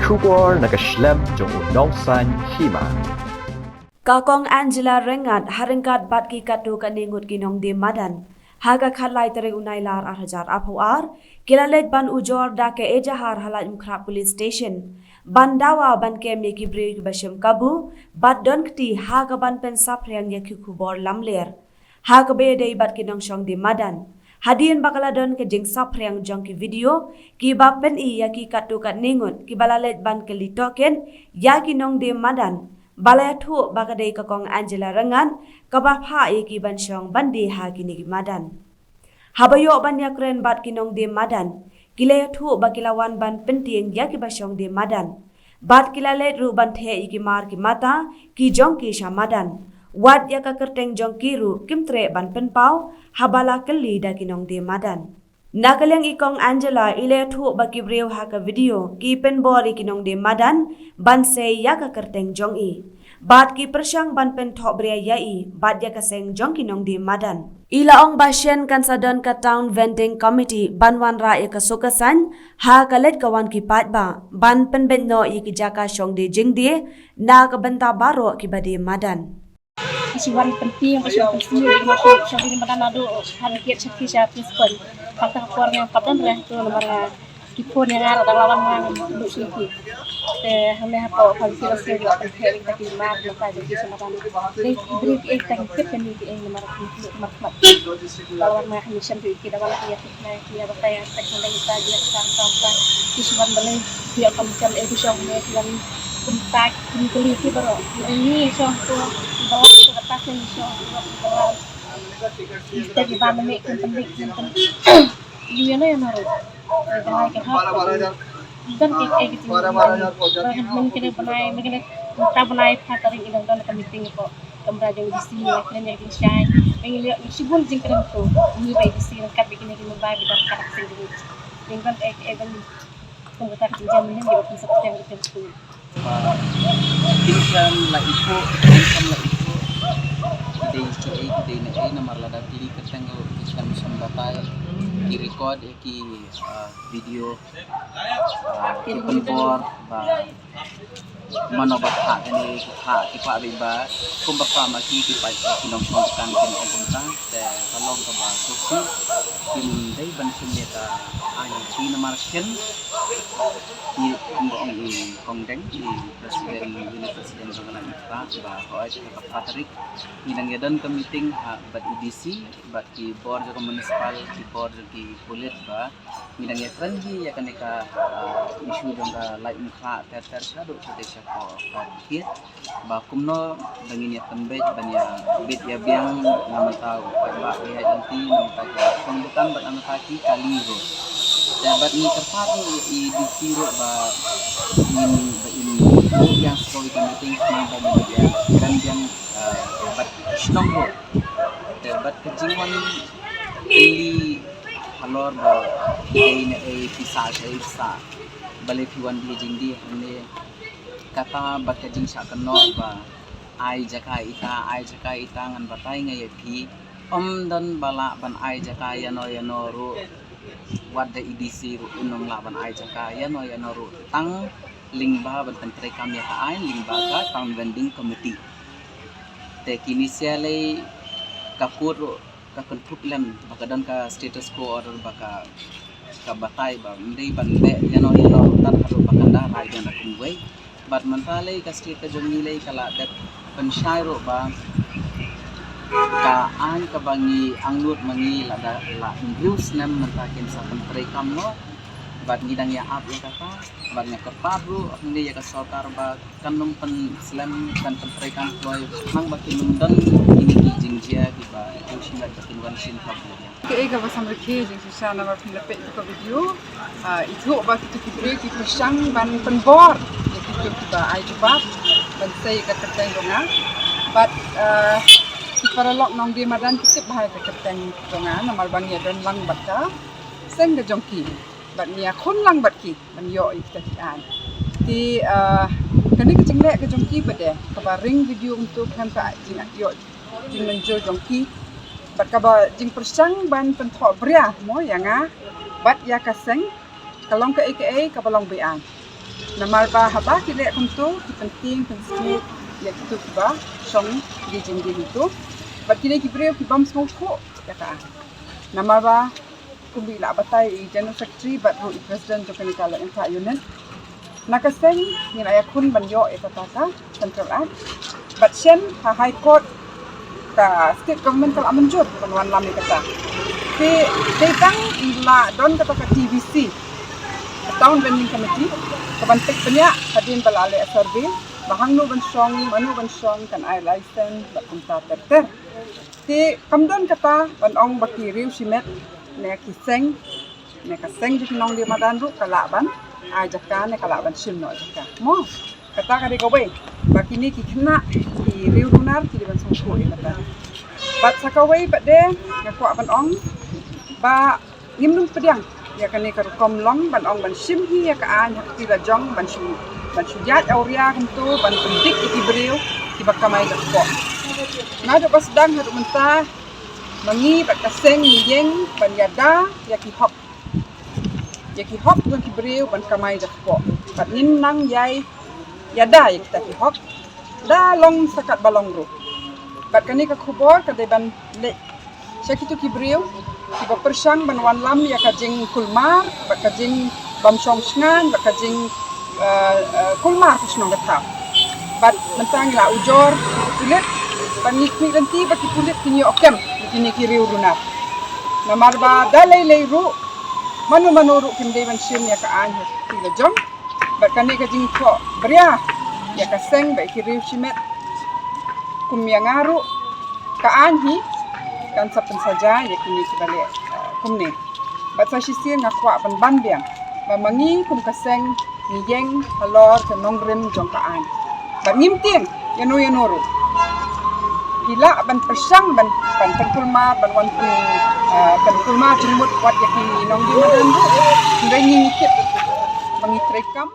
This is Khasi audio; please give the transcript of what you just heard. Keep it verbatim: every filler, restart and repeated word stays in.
Khubor na ka shlem jong u Nongsaiñ Hima. Ka Kong Angela Ryngat ha ryngkat bad ki katto katne ngut ki nongdie madan ha ka khatlai tarik u Nailar ar hajar arphew ar ki la leit ban ujor da ka ejahar ha Laitumkhrah Police Station ban dawa ban kem ïa ki briew kiba shem kabu bad don kti ha ka ban pynsaphriang ïa ki khubor lamler ha kaba ïadei bad ki nongshong die madan. Hadien ba ka la don ka jingsaphriang jong ki video kiba pyni ïa ki katto katne ngut kiba la leit ban kylli tohkit ïa ki nongdie madan ba la ïathuh ba ka dei ka Kong Angela Ryngat kaba phah ïa ki ban shong ban die ha kine ki madan. Haba ïoh ban ïakren bad ki nongdie madan ki la ïathuh ba ki la wan ban pyntieng ïa kiba shong die madan bad ki la leit ruh ban theh ïa ki mar ki mata ki jong ki sha madan. Wat ïa ka kyrteng jong ki ruh kim treh ban pynpaw haba la kylli da ki nongdie madan. Na ka liang i Kong Angela i la ïathuh ba ki briew ha ka video ki pynbor ïa ki nongdie madan ban sei ïa ka kyrteng jong i bad ki pyrshang ban pynthohbria ïa i bad ïa ka seng jong ki nongdie madan. I la ong ba shen kan sa don ka Town Vending Committee ban wanrah ïa ka suk ka saiñ ha ka leit ka wan ki paidbah ban pynbeit noh ïa ki jaka shong die jingdie na ka bynta baroh kiba die madan. Ki shu wan pyntieng, ki shu wan pyntieng, ki shu wan pyntieng, ki shu wan pyntieng, ki shu wan pyntieng, ki shu wan pyntieng. Ki phone ïa nga, dang la wan nga, nga duh sha ki. Te hangne hapoh pharmacy la sngewthuh ba pyntheh ïa kita ki mar, nangta jong ki sha madan. Dei ki briew kiei kita ki tip kane kiei namar ki tip mar khmat. Dang la wan nga, nga shem ïa ki, dang la wan ki ïa ki, ki ïa batai ïa ki, ki ïa batai ïa ki, ki shu wan balei, ki ïa kam kam, eh, ki shong ne, ki wan kumta, ki kylli ki baroh. Ni shong ko, ki baroh, ki kata ki shong ko, ki baroh. Kita ki ba mane kin pyndik, kin pyndik. Ïa na, ïa na ruh. Ïa na ki hap. Dan ki, eh, ki ting, ïa na. Ba men kine bnai, men kine ta bnai pha tarik i dang don ka meeting ko. Kamra jong D C, ïa kren ïa jingshai. Ba ngi leh shibun jingkren ko. Ngi ba D C ryngkat bad kine ki member ba dang ka dak seng jong ngi. Ning ban, eh, eh, ban kum kata ka jingjia mynnin ngi ba pynsaphriang ïa kane ka. Ba kin kan la ipoh, kin kan la ipoh. Ki dei kiei, ki dei naei, namar lada kylli kyrteng ruh ki kan ym shym batai. Ki record ïa ki, ah, video, ah, ki pynbor ba mano ba phah kane, ki phah, ki phah beit ba kumba phah ma ki, ki phah ki nongshong dukan kin ong kumta. Te ka long kaba suk suk, kim dei ban shim ïa ka aiñ ki namar shen. I, i ong i Kong Deng, i president, i president jong ka Laitumkhrah, ba hooid ha ka phra tarik ngi dang ïa don ka meeting ha bad i D C, bad ki bor jong ka municipal, ki bor jong ki pulit ba ngi dang ïa kren hi ïa kane ka, ah, issue jong ka Laitumkhrah ter ter shaduh shatei shapoh ka Bukit. Ba kumno ba ngin ïa pynbeit ban ïa beit ïa biang na bynta u paidbah ba ïaid lynti, na bynta ki shong dukan bad na bynta ki kali ruh. Te bad ngi kyrpad ruh ïa i D C ruh ba ngin, ba in buh biang sha kawei ka meeting khnang ba ngin ïa kren biang, eh, bad ki shnong ruh. Te bad ka jingwan kylli halor ba dei naei phi sah, shaei phi sah, balei phi wan die jingdie hangne. Kata bad ka jingshah kynnoh ba ai jaka ita, ai jaka ita, ngan batai nga ïa phi. Ym don ba lah ban ai jaka ïano ïano ruh. Wat da i D C ruh un ym lah ban ai jaka ïano ïano ruh, tang lyngba ban pyntreikam ïa ka aiñ, lyngba ka Town Vending Committee. Te kine sha lei ka court ruh ka kynthup lem ba ka don ka status quo order, ba ka, ka batai ba ym dei ban leh ïano ïano ruh tad haduh ba kan da rai biang da kumwei. Bad mynta lei ka state ka jong ngi lei ka la dep pynshai ruh ba ka aiñ kaba ngi angnud ma ngi lada la hynriew snem mynta kin sa pyntreikam noh. Bad ngi dang ïa ap ïa kata, bad nga kyrpad ruh hangne ïa ka sorkar ba kan ym pynslem, kan pyntreikam kloi, khnang ba kin ym don kine ki jingjia kiba ïa u shim lad ba kin wan shim kabu. Kaei kaba samrkhie jingshisha namar phi la peit ïa ka video. Ah, ithuh ba kito ki briew ki pyrshang ban pynbor ïa kito kiba ai jubab ban sei ïa ka kyrteng jong nga. Bad, ah, ki paralok nongdie madan ki tip bha ïa ka kyrteng jong nga namar ba ngi ïa don lang bad ka seng ka jong ki. Bad ngi ïa khun lang bad ki ban ïoh ïa kita ki aiñ. Te, ah, kane ka jingleh ka jong ki pat de kaba ring video kumto khlem ka jingïoh jingmynjur jong ki. Bad kaba jingpyrshang ban pynthohbria mo ïa nga bad ïa ka seng, ka long kaei kaei kaba long be-aiñ. Namar ba haba ki leh kumtu, ki pyntieng pynsngew ïa kitu kiba shong ki jingdih kumtu. Bad kine ki briew ki bym sngewthuh ïa ka aiñ. Namar ba kumba i la batai i General Secretary bad ruh i President jong kane ka Laitumkhrah Unit, na ka seng ngi la ïakhun ban ïoh ïa kata ka Central Act. Bad shen ha High Court ka State Government ka la mynjur ban wanlam ïa kata. Te dei tang i la don kata ka T V C, ka Town Vending Committee, ka ban peit bniah hadien ba la leh survey ba hangno ban shong, mano ban shong, kan ai license bad kumta ter ter. Te kam don kata ban ong ba ki riew shimet ne ki seng ne ka seng jong ki nongdie madan ruh ka lah ban ai jaka ne ka lah ban shim noh jaka. Mo, kata ka dei kawei ba kine ki khynnah, ki riew runar ki dei ban sngewthuh ïa kata. Bad sa kawei pat de nga kwah ban ong ba ngim nang pdiang ïa kane ka rukom long ban ong ban shim hi ïa ka aiñ ha kti la jong, ban shu, ban shu ïaid awria kumtu ban pyndik ïa ki briew kiba kamai da kpoh. Naduh ba sdang haduh mynta ma ngi bad ka seng ngi ïeng ban ïada ïa ki hok, ïa ki hok jong ki briew ban kamai da kpoh. Bad ngin nang ïai ïada ïa kita ki hok da long sa katba long ruh. Bad kane ka khubor ka dei ban leit sha kitu ki briew kiba pyrshang ban wanlam ïa ka jingkulmar bad ka jingbymshong shngain bad ka jing, eh, eh, kulmar ka shnong ka thaw. Bad mynta ngi la ujor ki pulit bad ngi khmih lynti ba ki pulit kin ïoh kem ïa kine ki riew runar. Namar ba da lei lei ruh, mano mano ruh kim dei ban shim ïa ka aiñ ha kti la jong. Bad kane ka jingthoh bria ïa ka seng bad ïa ki riew shimet kum ïa nga ruh, ka aiñ hi kan sa pynsaja ïa kine kiba leh, eh, kumne. Bad sa shisien nga kwah ban ban biang ba ma ngi kum ka seng ngi ïeng halor ka nongrim jong ka aiñ. Bad ngim tieng ïano ïano ruh. Ki lah ban pyrshang ban, ban pynkulmar, ban wan pyn, eh, pynkulmar jingmut wat ïa ki nongdie madan ruh. Hynrei ngi ngi tip ba ngi treikam.